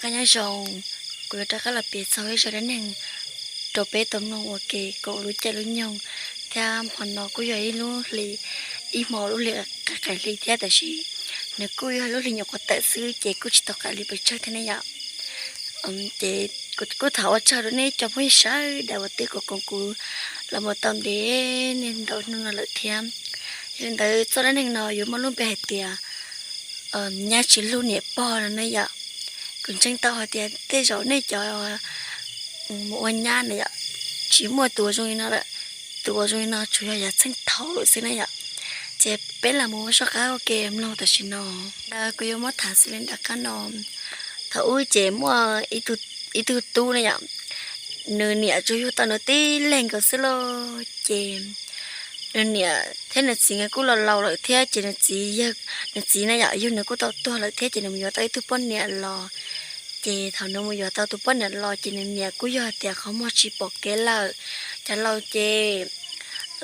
Nyob zoo, kuv yuav rov qab los piav txog ib zaj dab neeg rau peb tau mloog ua ke kom lub caij lub nyoog, thiab hmo no kuj yog ib lub hli, ib hmo lub hli qaim hli thiab, tab sis nws kuj yog lub hli nyuam qhuav tawm xwb ces kuj tsis tau qaim hli pes tsawg thiab ne yom. Ces kuv kuj thov ua tsaug rau nej cov phooj ywg sawv daws uas twb koom koom kuv los mus tau ntev niaj ntau hnub no lawm thiab. Yog li ntawd txoj dab neeg no yuav muaj lub npe hais tias nyab tsis hlub niam pog no ne yom. Kuv ntseeg tau hais tias tej zaum nej cov mus ua nyab na yom, tsis muaj tus uas zoo li no lawm. Tus uas zoo li no tsuas yog yav txheej thaud lawm xwb na yom. Ces peb los mus ua soj qab ua ke mloog tam sim no. Ntawd kuv yuav muab tham xws li nram qab no. Thaum ub ces muaj ib tug tub na yom, nws niam tsuas yug tau nws tib leeg nkaus xwb lauj. Ces nws niam thiab nws txiv nkawd kuj laus laus lawm thiab, ces nws txiv, nws txiv na yom, yug nws kuj tau tuag lawm thiab, ces nws mus yuav tau ib tug poj niam los. Ces thaum nws mus yuav tau tus poj niam los ces nws niam kuj yog tias qhov muag tsis pom kev lawm. Cov laus ces,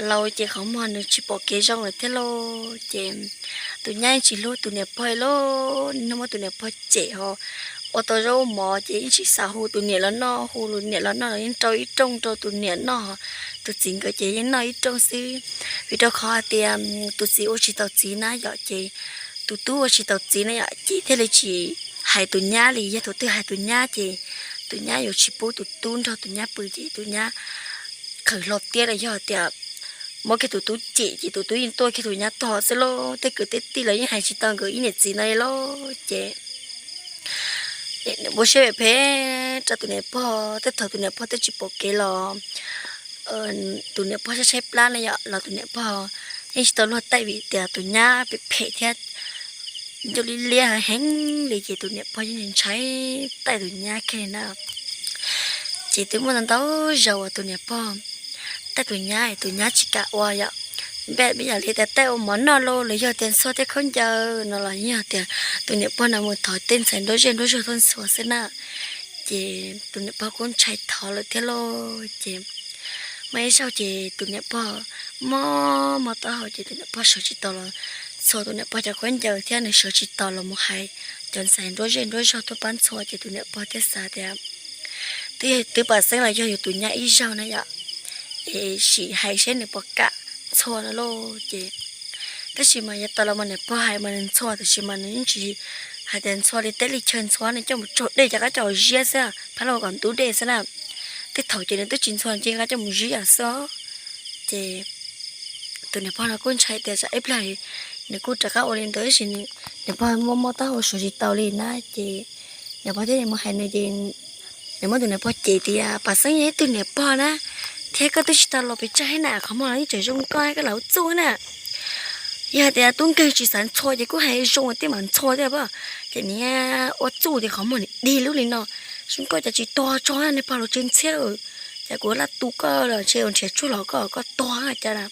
laus ces qhov muag nws tsis pom kev zoo lawm thiab lauj. Ces tus nyab yeej tsis hlub tus niam pog li lauj, nws muab tus niam pog cem ho ua tau zaub mov ces yeej tsis xav hu tus niam los noj, hu tus niam los noj los yeej rau ib rooj rau tus niam noj. Tus txiv nkawd ces yeej noj ib rooj xwb, vim rau qhov hais tias tus txiv ua tsis tau txiv na yom, ces tus tub ua tsis tau txiv na yom, ces thiaj li tsis hais tus nyab li. Yog thaum twg hais tus nyab ces tus nyab yuav tsis pub tus tub nrog tus nyab pw, ces tus nyab qhwv hlo tiab los yog tias muab kiag tus tub cem ces tus tub yeej tuaj kiag tus nyab tog xwb lauj. Tej kwv tej tij los yeej hais tsis tau nkawd ib niam txiv no li lauj. Ces nws ua siab phem phem rau tus niam pog, tej thaum tus niam pog twb tsis pom kev los tus niam pog tshaib tshaib plab na yom, los tus niam pog yeej tsis tau luag taij vim tias tus nyab phem phem thiab ncauj liab liab heev li, ces tus niam pog yeej ntshai taij tus nyab kiag li na. Ces twb muaj ntau ntau zaus uas tus niam pog taij tus nyab, tus nyab tsis kam ua yom. Npaj yam li tias taij ua mov noj lauj, los yog tias ntxhua tej khaub ncaws no los yog tias tus niam pog no mus thov tej ntxhais nruab zej nruab zog tuaj ntxhua xwb na. Ces tus niam pog kuj ntshai thov lawm thiab lauj. Ces muaj ib zaug ces tus niam pog mob mob taub hau ces tus niam pog sawv tsis taus los ntxhua tus niam pog cov khaub ncaws thiab nws sawv tsis taus los mus hais cov ntxhais nruab zej nruab zog tuaj pab ntxhua, ces tus niam pog thiaj xav tias twb yog twb pam xeeb los yog yus tus nyab ib zaug na yom, es sim hais seb nws puas kam ntxhua no lauj. Ces tab sis mas yav tas los mas niam pog hais mas nws ntxhua, tab sis mas nws yeej tsis hais tias ntxhua li teb li chaw, ntxhua nws coj mus tsaug dej cov qab coj ziab xwb, phab laj kom ntub dej xwb na. Tej thaum ces nws twb tsis ntxhua, nws cia li coj mus ziab xwb os. Ces tus niam pog no kuj ntshai tias tsam ib pliag nws kuj rov qab ua li ntawd, tab sis niam pog mob mob taub hau sawv tsis taus li na. Ces niam pog thiaj li mus hais nws, ces nws muab tus niam pog cem tias pam xeeb yog ib tug niam pog na, thiab koj twb tsis tau los pes tsawg thiab na, qhov muag los yeej tseem zoo koj, koj lam ua txuj na. Yog hais tias tub nkeeg tsis xav ntxhua ces kuj hais zoo tias mam ntxhua thiab pob, ces niag ua txuj tias qhov muag nim dig lub li no, zoo koj cas tsis tuag tso niag pog los tsw ntxhiab lawm, cas kuv laj tu koj los ntshe ua nrhiav tsuag los koj, koj tuag cas na.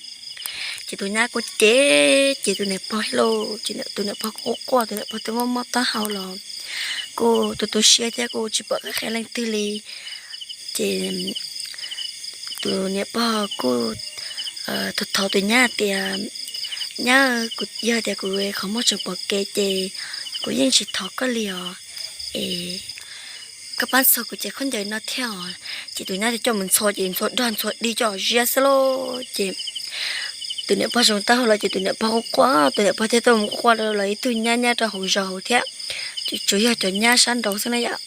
Ces tus nyab kuj cem cem tus niam pog lauj, ces tus niam pog kuj quaj quaj, tus niam pog twb mob mob taub hau los kuj tu tu siab thiab kuj tsis pom qab qhia leej twg li. Ces tus niam pog kuj thov thov tus nyab tias, nyab, kuv yog tias kuv qhov muag tseem pom kev ces kuv yeej tsis thov koj li os, es koj pab ntxhua kuv cov khaub ncaws no thiab os. Ces tus nyab coj mus ntxhua ces ntxhua dag ntxhua dig coj ziab xwb lauj. Ces tus niam pog zoo taub hau los ces tus niam pog quaj quaj, tus niam pog thiaj tuaj mus quaj rau lawv ib tug nyab nyob rau hauv zos hauv thiab, ces tsuas yog cov nyab sab nraud xwb na yom.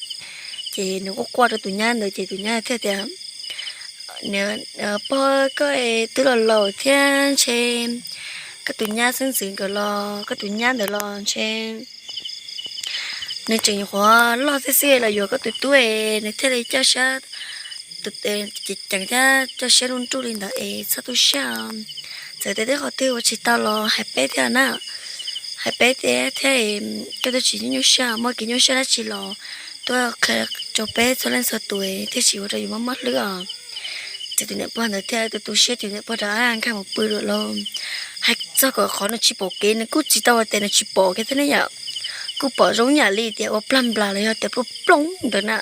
Ces nws kuj quaj rau tus nyab ntawd ces tus nyab thiaj tias, pog, koj twb los laus thiab ntshe koj tus nyab xeeb ntxwv nkawd los, koj tus nyab ntawd los ntshe nws tseem nyuam qhuav loj xwb xwb los yuav koj tus tub es nws thiaj li coj siab, ceev thiab coj siab nruj nruj li ntawd es txhob tu siab. Txawm tias twb qhov twg ua tsis tau los hais peb thiab na, hais peb thiab, thiab koj twb tsis nyuaj nyuaj siab, muaj kev nyuaj siab dab tsi los tuaj qhia rau peb txhua leej txhua tus thiaj tsis ua rau yus mob mob hlwb os. Ces tus niam pog ntawd thiaj tu tu siab ces tus niam pog rov nkag mus pw lawm lauj. Hais txog kom qhov nws tsis pom kev nws kuj tsis tau hais tias nws tsis pom kev thiab ne yom, kuj pom zoo yam li tias ua plag nplas los yog tias plooj plooj ntawd na.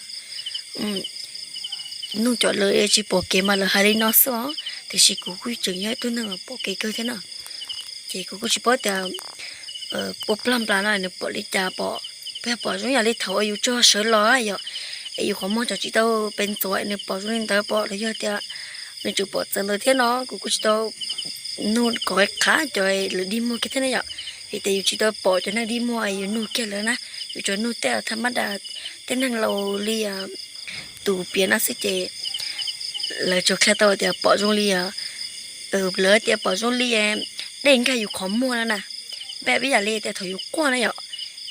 Nug cov lawv tsis pom kev mas lawv hais li no xwb os, tiam sis kuv kuj tseem yog ib tug neeg uas pom kev kawg thiab na. Ces kuv kuj tsis paub tias ua plag nplas no nws pom li cas, pom Peb pom zoo yam li thaum uas yus tso sawv los yom, es yus qhov muag tseem tsis tau pes ntxuav nws pom zoo li ntawd pom los yog tias nws tseem pom txawv ntawd thiab no, kuv kuj tsis tau nug kom qhav cov lawv dig muag kiag thiab ne yom, vim tias yus tsis tau pom cov neeg dig muag yus nug kiag lawv na, yus tsuas nug tej thaj mab das, tej neeg laus li tus piav no xwb ces lawv tsuas qhia tau tias pom zoo li, lawv tias pom zoo li dej nkag yus qhov muag no na, npaj ib yam li tias thaum yus quaj na yom,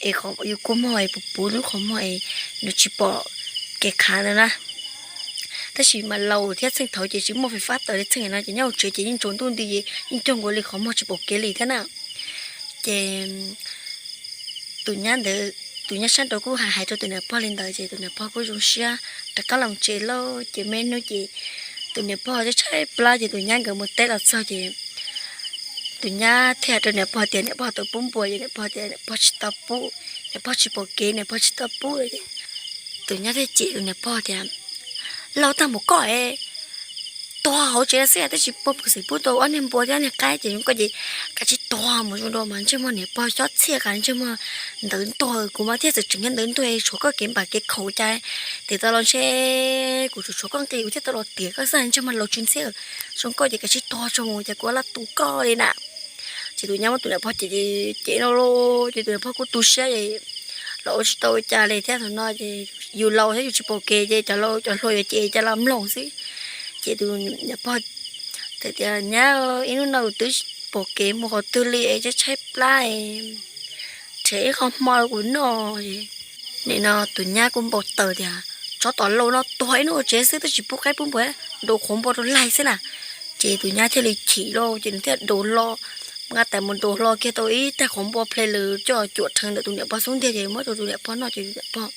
es yus kua muag es puv puv lub qhov muag es nws tsis pom kev qhav ntawd na. Tab sis mas laus thiab txheej thaud ces tsis muaj fais fab tawm li txheej no ces nyob hauv tsev ces yeej tsaus ntuj nti yeej cog nkaus li qhov muag tsis pom kev li thiab na. Ces tus nyab ntawd, tus nyab sab nraud kuj hais hais rau tus niam pog li ntawd ces tus niam pog kuj zoo siab rov qab los tsev lauj. Ces muaj ib hnub ces tus niam pog tshaib tshaib plab ces tus nyab nkawd mus teb los txog ces tus nyab thiaj hais rau niam pog tias niam pog tau pub npua ces niam pog tias niam pog tsis tau pub, niam pog tsis pom kev niam pog tsis tau pub. Tus nyab thiaj cem tus niam pog tias laus tag mus koj es tuag hauv tsev xwb twb tsis pub xwm pub tau ob niag npua thiab ob niag qaib ces zoo koj ces kav tsij tuag mus zoo dua mas ntsej muag niam pog xyob txhiaj kav ntsej muag ntawd ntuag kuv mas thiaj txawm tseem nyob ntawd ntuag tshuav koj kev npam kev khaum cas. Tes tau los ntshe kuv tsum tshuav koj nqi kuv thiaj tau los tiam koj xwb ntsej muag laus tsw ntxhiab. Zoo koj ces kav tsij tuag tso mus cas kuv laj tu koj li na. Ces tus nyab muab tus niam pog cem cem no ces tus niam pog kuj tu siab es los ua tsis tau cas li thiab thaum no ces yus laus thiab yus tsis pom kev ces cov laus cov hluas yuav cem cas los mloog xwb. Ces tus niam pog tias nyab ib hnub no twb tsis pom kev mus qhov twg li es tshaib tshaib plab es rhiav ib qho hmo rau kuv noj. Nim no tus nyab kuj npau taws tias tsov tom laus no tuag ib hnub ua tsev xwb twb tsis pub qaib pub npua, daus qhuav npua rau laig xwb na. Ces tus nyab thiaj li chim lauj ces nws thiaj daus hlo, nqa tais mus daus hlo kiag tau ib tais qhuav npua ple lawm coj cuam rheev ntawm tus niam pog xub ntiag ces muab rau tus niam pog noj ces tus niam pog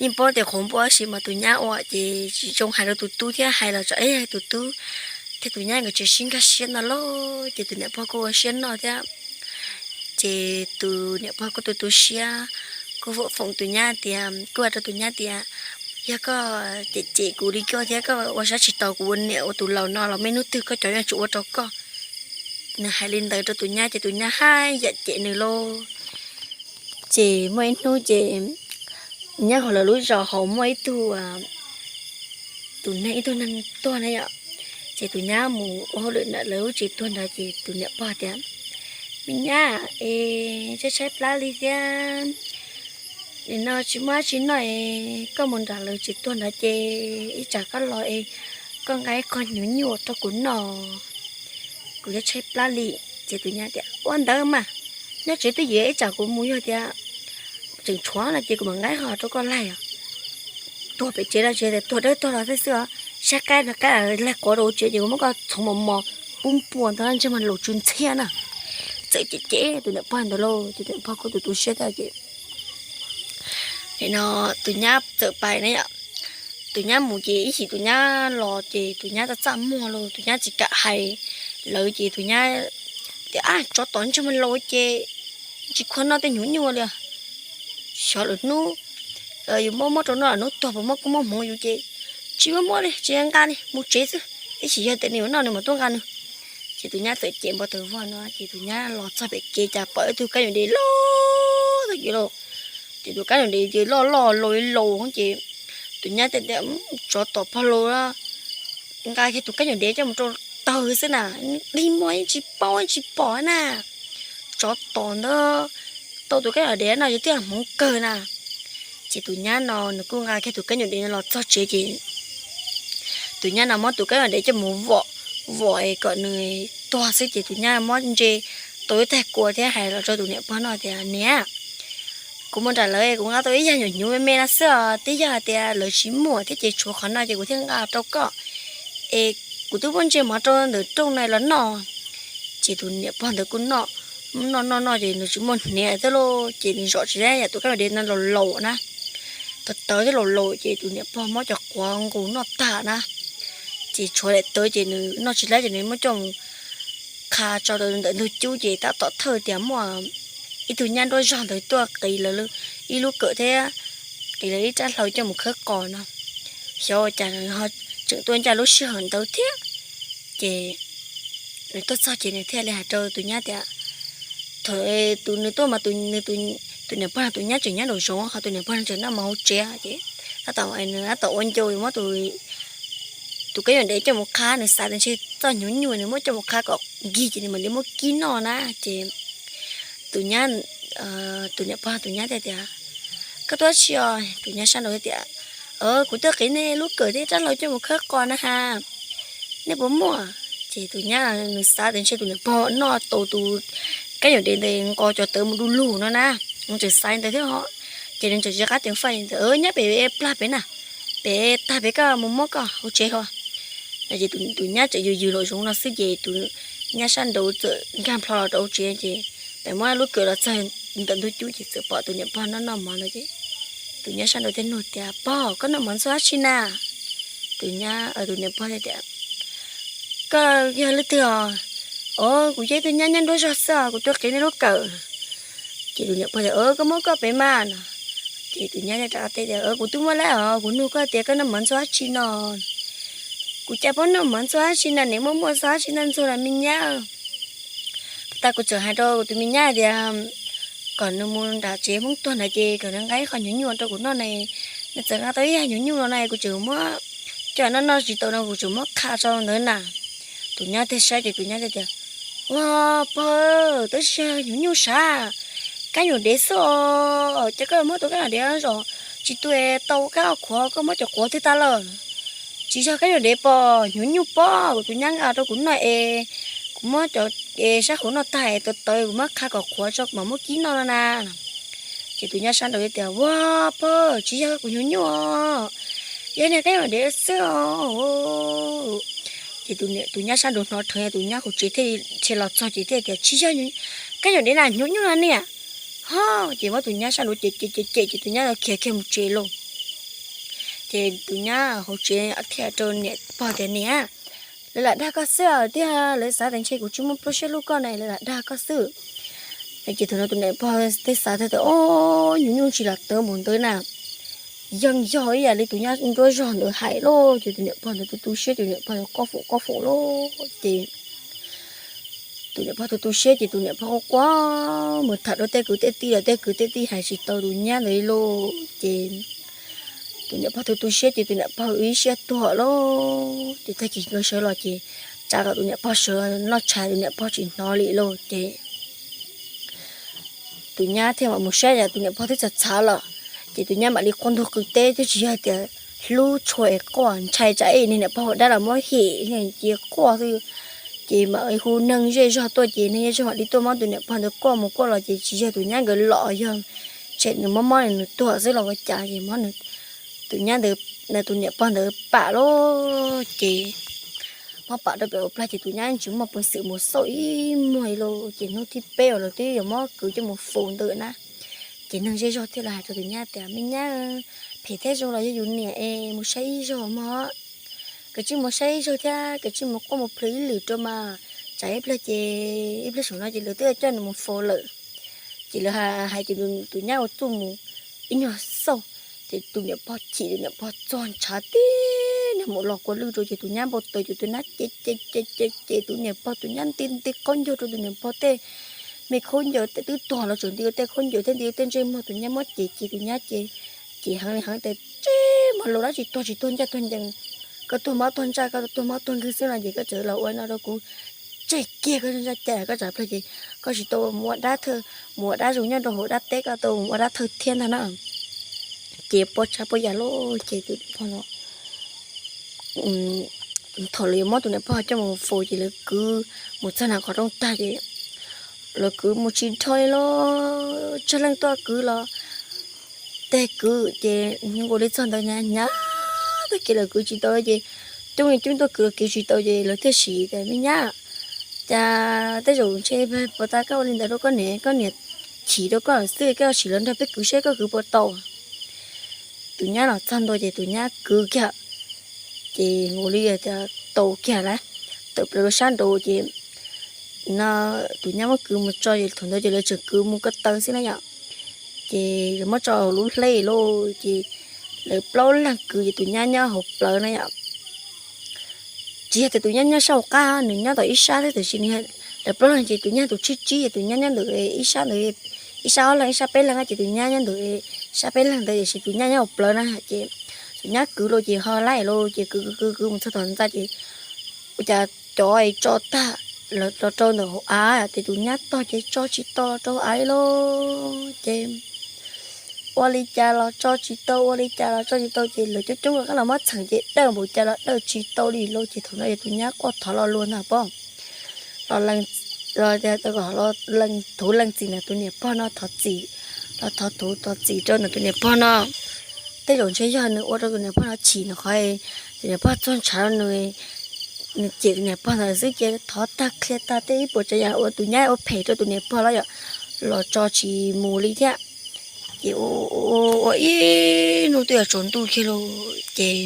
yeej paub tias qhuav npua tab sis mas tus nyab ua ces tsis zoo hais rau tus tub thiab hais los tsam ib tus tub thiab tus nyab nkawd tsis sib nkag siab no lauj ces tus niam pog kuj ua siab noj thiab. Ces tus niam pog kuj tu tu siab, kuj foom foom tus nyab tias, kuj hais rau tus nyab tias yog koj cem cem kuv li koj thiab koj ua siab tsis tau kuv ua niam ua tus laus no los muaj ib hnub twg koj cov yeej tsis ua rau koj. Nws hais li ntawd rau tus nyab ces tus nyab haj yam cem nws lauj. Ces muaj ib hnub ces nyob hauv lawv lub zos hauv muaj ib tug, tus neeg ib tug neeg tuag na yom. Ces tus nyab mus ua hauj lwm ntawm lawv lub tsev tuag nrad ces tus niam pog tias me nyab es tshaib tshaib plab li thiab, nim no tsis muaj dab tsi noj es koj mus nram lawv tsev tuag nrad ces ib tsam koj los es koj nqa ib qho hnyuv nyuaj rau kuv noj, kuv yuav tshaib plab li. Ces tus nyab tias ua ntawd mas, nyob tsev twj ywm ib tsam kuv mus yog tias tseem tshuav no ces kuv mam nqa ib qho rau koj laig os. Tuag pem tsev no tsis tias tuag dawb tuag los xwb xwb os, saib qaib no qaib laig quav rau hauv tsev ces kuv muab koj txhoov mos mos pub npua ntag ntsej muag laus tsw ntxhiab na. Txawm cem cem tus niam pog ntawd lauj ces tus niam pog kuj tu tu siab thiab ces nim no tus nyab txawm pais na yom. Tus nyab mus ces ib chim tus nyab los ces tus nyab txaj txaj muag los tus nyab tsis kam hais lawv ces tus nyab tias ab tsov tom ntsej muag laus ces tsis khuv noj tej hnyuv nyuaj li. Xyov lwm hnub yus muab muab rau noj lwm hnub tuag puas muab kua muag hmoov yus ces tsis muab muab li tsis nqa li mus tsev xwb, ib chim yog tias nws yuav noj nws mam tuaj nqa nws. Ces tus nyab txawm cem npau taws vog no ces tus nyab los txog pem kev cas pom ib tug kab nyuam dev loj tag kis lauj. Ces tus kab nyuam dev ces loj loj laus li laus ces tus nyab tias tsov tom pog laus, nqa kiag tus kab nyuam dev coj mus rau tawg xwb na, dig muag yeej tsis paub yeej tsis pom na. Tsov tom ntawd tau tus kab nyuam dev no yus twb hmoov kawg na. Ces tus nyab no nws kuj nqa kiag tus kab nyuam dev no los txog tsev ces tus nyab no muab tus kab nyuam dev coj mus vom, vom es kom nws tuag xwb ces tus nyab muab ntse tau ib tag kua thiab hais los rau tus niam pog no tias niam, kuv mus nram lawv kuv nqa tau ib yag nyuam hnyuv me me no xwb os, twb yog hais tias lawv tsis muaj thiab ces tshuav qhov no ces kuv thiaj nqa rau koj, es kuv twb muab ntse mov rau ntawm rooj no los noj. Ces tus niam pog ntawd kuj noj, noj noj noj ces nws tsis muaj hniav thiab lauj ces nws zom tsis deb yam tus kab nyuam dev no laus laus na, tawv tawv thiab laus laus ces tus niam pog muab cov quav nqus noj tag na. Ces tshuav daim tawv ces nws noj tsis deb ces nws muab coj mus qha tso rau ntawm ntug cub ces tab tom thawj tias muaj ib tug nyab nruab zog ntawd tuaj qiv lawv ib lub kawm thiab qiv lawv ib rab hlau coj mus khawb qos no. Xyov ua cas nws ho tseem tuaj ncaj lub sij hawm ntawd thiab. Ces nws tuaj txog ces nws thiaj li hais rau tus nyab tias, thaum tus nws tuaj mas tus nws tus Tus niam pog no tus nyab tseem nyob nraum zoov, ho tus niam pog no tseem noj mov hauv tsev ces tab tom, nws tab tom ua ncau muab tus kab nyuam dev coj mus qhab, nws xav tias ntshe txoj hnyuv nyuj nws muab coj mus qhab kom nkig ces nws mam li muab kib noj na. Ces tus nyab, tus niam pog tus nyab thiaj tias, koj tuaj tsis os? Tus nyab sab nraud tias, kuv tuaj qiv nej lub kawm thiab rab hlau coj mus khawb qos na ha, nej puas muaj? Ces tus nyab nws xav tias ntshe tus niam pog noj tau tus kab nyuam dev ntawd nqos cov tawv mus du lug no na, nws tseem xav li ntawd thiab os. Ces nws tseem tsis qab ceev faj tias, nyob pem plag pem na, pem tag pem koj mus muab koj hauv tsev hos. No ces tus nyab tseem yws yws nraum zoov no xwb ces tus nyab sab nraud txawm nkag plho los rau hauv tsev ces txawm muab lub kawm los txog ntawm ntug cub ces txawm pom tus niam pog noj noj mov no ces tus nyab sab nraud thiaj nug tias, pog, koj noj mov ntxuag dab tsi na? Tus nyab, tus niam pog thiaj tias, koj yog leej twg os? Os, kuv yog ib tug nyab nyob nruab zog xwb os, kuv tuaj qiv nej lub kawm. Ces tus niam pog tias, koj muab koj pem mas no. Ces tus nyab thiaj rov qab teb tias, kuv twb muab lawm os, kuv nug koj tias koj noj mov ntxuag dab tsi no. Kuv cas pom noj mov ntxuag dab tsi na, niam muaj muaj ntxuag dab tsi na ntxuag na me nyab. Tag kuv tseem hais rau tus me nyab tias kom nws mus nram tsev Hmoob tuag ntawd ces kom nws nqa ib qho hnyuv nyuj rau kuv noj na. Nws txawm nqa tau ib yam hnyuv nyuj no na, kuv tseem muab coj noj noj tsis tau no kuv tseem muab qha rau ntawd na. Tus nyab thiaj saib ces tus nyab thiaj tias, ua, pog, tab sis hnyuv nyuj sav, kab nyuam dev xwb os, ces koj muab tus kab nyuam dev zom tsis tu es tau kab qhuav koj muab cov quav twg tag lawm. Tsis yog kab nyuam dev pog, hnyuv nyuj pog, kuv tus nyab nqa rau kuv noj es kuv muab cov es sab qhuav noj tag es tawv tawv kuv muab qha kom qhuav tso mam muab kib noj no na. Ces tus nyab sab nraud tias, ua, pog, tsis yog kuv hnyuv nyuj os, yog niag kab nyuam dev xwb os. Ces tus nyab sab nraud hnov dheev, tus nyab hauv tsev thiaj li los txog ces thiaj tias, tsis yog kab nyuam dev na, hnyuv nyuj no niam. Ho, ces muab tus nyab sab nraud cem cem cem cem ces tus nyab khiav kiag mus tsev lauj. Ces tus nyab hauv tsev thiaj rau niam pog tias, niam, lawv lam dag koj xwb os, tiag lawv xav tias ntshe kuv tsis muaj pluaj siab hlub koj na, lawv lam dag koj xwb. Ces thaum no tus niam pog thiaj xav tias, o, hnyuv nyuj tsis lam tawv mus ntawd na, yeej yog ib yam li tus nyab nruab zog ntawd hais lauj. Ces tus niam pog ntawd tu tu siab, tus niam pog ntawd quaj foom quaj foom lauj. Ces tus niam pog tu tu siab ces tus niam pog quaj quaj mus tham rau tej kwv tej tij los tej kwv tej tij hais tsis tau tus nyab ntawd li lauj. Ces tus niam pog tu tu siab ces tus niam pog ib siab tuag lauj. Ces tag kis nkawd sawv los ces tsa kom tus niam pog sawv noj tshais, tus niam pog tsis hnov li lauj. Ces tus nyab thiaj mam mus saib yam tus niam pog twb txhav txhav lawm. Ces tus nyab mam li quaj ntug qw teb, twb tsis yog tias hlub tshua es quaj, ntshai tsam ib niag niam pog hauv dab los muab hem ces quaj xwb. Ces mam hu neeg zej zog tuaj ces neeg zej zog mam li tuaj muab tus niam pog ntawd kuaj mus kuaj los ces tsis yog tus nyab nkawd los, yog tsam nws mob mob nws tuag xwb los ua cas ces tus nyab ntawd, tus niam pog ntawd pam lauj. Ces muab pam rau pem hauv plag ces tus nyab tsis muaj peev xwm mus xauj ib muag li lauj. Ces hnub thib peb uas lawv twb yuav muab kwv coj mus faus ntawd na, ces neeg zej zog thiaj los hais rau tus nyab tias, me nyab, phem thiab zoo los yog yus niam es mus saib ib zaug mog. Kav tsij mus saib ib zaug thiab kav tsij mus quaj mus plhws ib lwm rau mas, tsam ib pliag ces ib pliag saum no ces lawv twb coj nws mus faus lawm. Ces lawv hais ces tus nyab ua txuj mus ib nyuag xauj, ces tus niam pog chim, tus niam pog txog ntshav tib nyuag mus los kua lwj rau ces tus nyab npau taws ces tus nyab ces ces ces ces tus niam pog, tus nyab nti nti khaub ncaws rau tus niam pog tej me khaub ncaws, twb tuag los tseem nti ua tej khaub ncaws thiab nti ua tej ntsej muag, tus nyab muab ces ces tus nyab ces ces heev li heev tias, tsis muaj lus dab tsi, tuag tsis tuag ncaj tuag ncees, koj tuag mob tuag ntsaj, koj tuag mob tuag nkeeg xwb no ces koj tseem los ua no rau kuv, tseg kiag koj ntsa cai koj tsam plag ces koj tsis tau mus ua dab thawj, mus ua dab zoo nyob rau hauv dab teb, koj tau mus ua dab thawj thiab ntag na. Ces puas tsav puas yam lauj, ces tus pog no thaum lawv yuav muab tus niam pog coj mus faus ces lawv kwv mus txog nram qhov rooj tag ces lawv kwv mus tsis dhau li lauj, tsawg leej tuaj kwv los tej kwv ces nkaus li txog ntawd hnyav hnyav tag kiag lawv kwv tsis tau ces coob li coob tuaj kwv los kwv tsis tau ces lawv thiaj sim tias, me nyab, cas tej zaum ntshe puas tas koj ua li ntawd rau koj niam, koj niam chim rau koj xwb, koj sim los nrog peb kwv saib koj kwv puas tau. Tus nyab los txog ntua ces tus nyab kwv kiag, ces nkaus li tias tau kiag na, tawm plaws rau sab nraud ces no tus nyab muab kwv mus tso ces thaum ntawd ces lawv tseem kwv mus ko taw xwb na yom. Ces lawv muab tso hauv lub hleb lauj, ces lawv plaub leeg kwv ces tus nyab nyob hauv plawv na yom. Tsis yog tias tus nyab nyob sab hauv qab, nws nyob tom ib sab thiab, tiam sis nws, lawv plaub leeg ces tus nyab tus tsib tsib ces tus nyab nyob ntawm ib sab ntawd, ib sab ob leeg ib sab peb leeg ces tus nyab nyob ntawd, sab peb leeg ntawd tiam sis tus nyab nyob hauv plawv na ces tus nyab kwv los ces ho laij los ces kwv kwv kwv kwv mus txog tom ntxa ces ua cas cov tso tag los rau ntawm hauv av ces tus nyab tog ces tso tsis tau los rau av li lauj. Ces ua li cas los tso tsis tau, ua li cas los tso tsis tau ces lawv coob coob rov qab los muab txheem ces dawj npaum cas los dawj tsis tau li lauj. Ces thaum no yog tus nyab quaj thov lo lus ntag pob, los lees, los tias kom los lees thuv lees txim ntawm tus niam pog no thov txim, los thov thuv thov txim rau ntawm tus niam pog no. Tej zaum ntshe yog nws ua rau tus niam pog no chim no qhov tus niam pog txog ntshav rau nws, nws cem tus niam pog ntawd xwb ces thov tag qhia tag tej ib puas tsav yam uas tus nyab ua phem rau tus niam pog los yom, los tso tsis mus li thiab. Ces ua ib hnub twb yuav tsaus ntuj kiag lauj ces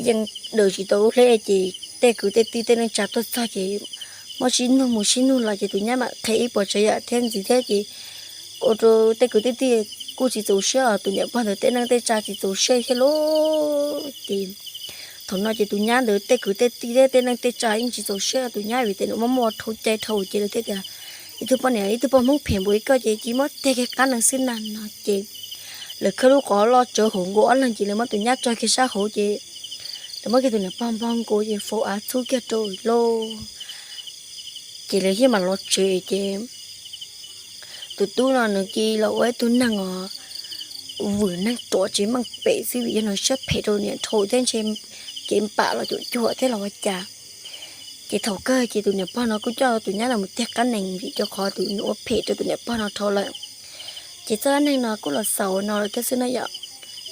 yeej daws tsis tau lub hleb ces tej kwv tej tij tej neej tsa tuaj txog ces muab sib nug mus sib nug los ces tus nyab mam qhia ib puas tsav yam thiab ntxiv thiab ces ua rau tej kwv tej tij kuj tsis txaus siab os, tus niam pog ntawd tej neej tej tsa tsis txaus siab thiab lauj. Ces thaum no ces tus nyab ntawd tej kwv tej tij thiab tej neej tej tsa yeej tsis txaus siab tus nyab vim tias nws muaj muaj dhau cai dhau ces lawv thiaj tias ib tug poj niam ib tug poj Hmoob phem npaum li koj ces cia muab tiag kiag qab nees xwb na no ces lawv khawb lub qhov loj tsawv hauv nkaus ob leeg ces lawv muab tus nyab tso kiag sab hauv ces lawv muab kiag tus niam pog npog nkaus ces faus av txhub kiag rau lauj. Ces lawv thiaj mam los tsev ces tus tub no nws cia los ua ib tug neeg os vwm neeg ruam tsis meej pem xwb vim yog nws siab phem rau niam dhau thiab ntshe kev npam los cuam cuam thiab los ua cas. Ces thaum kawg ces tus niam pog no kuj coj tus nyab no mus tiag qab nees vim rau qhov tus nws ua phem rau tus niam pog no dhau lawm. Ces txoj dab neeg no kuj los xaus no lawm thiab xwb na yom.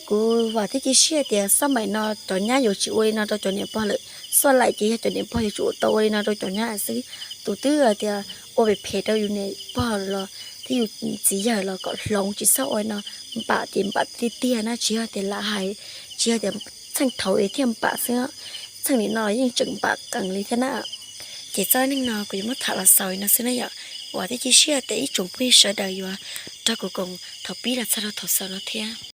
Kuv vam thiab cia siab tias xab maim no cov nyab yuav tsis ua li no rau cov niam pog lawm, xoj laim ces yog cov niam pog yuav tsum tau ua li no rau cov nyab xwb. Tus twb hais tias ua phem phem rau yus niam pog los thiab yus txiv yawg los kom hloov tsis txhob ua li no, npam ces npam tiag tiag na tsis yog tias lam hais, tsis yog tias txheej thaud es thiaj npam xwb, txheej nim no los yeej tseem npam qees li thiab na. Ces txoj dab neeg no kuv yuav muab tham los xaus li no xwb na yom. Vam thiab cia siab tias ib tsoom phooj ywg sawv daws yuav nrog kuv koom thaum pib los txog rau thaum xaus no thiab.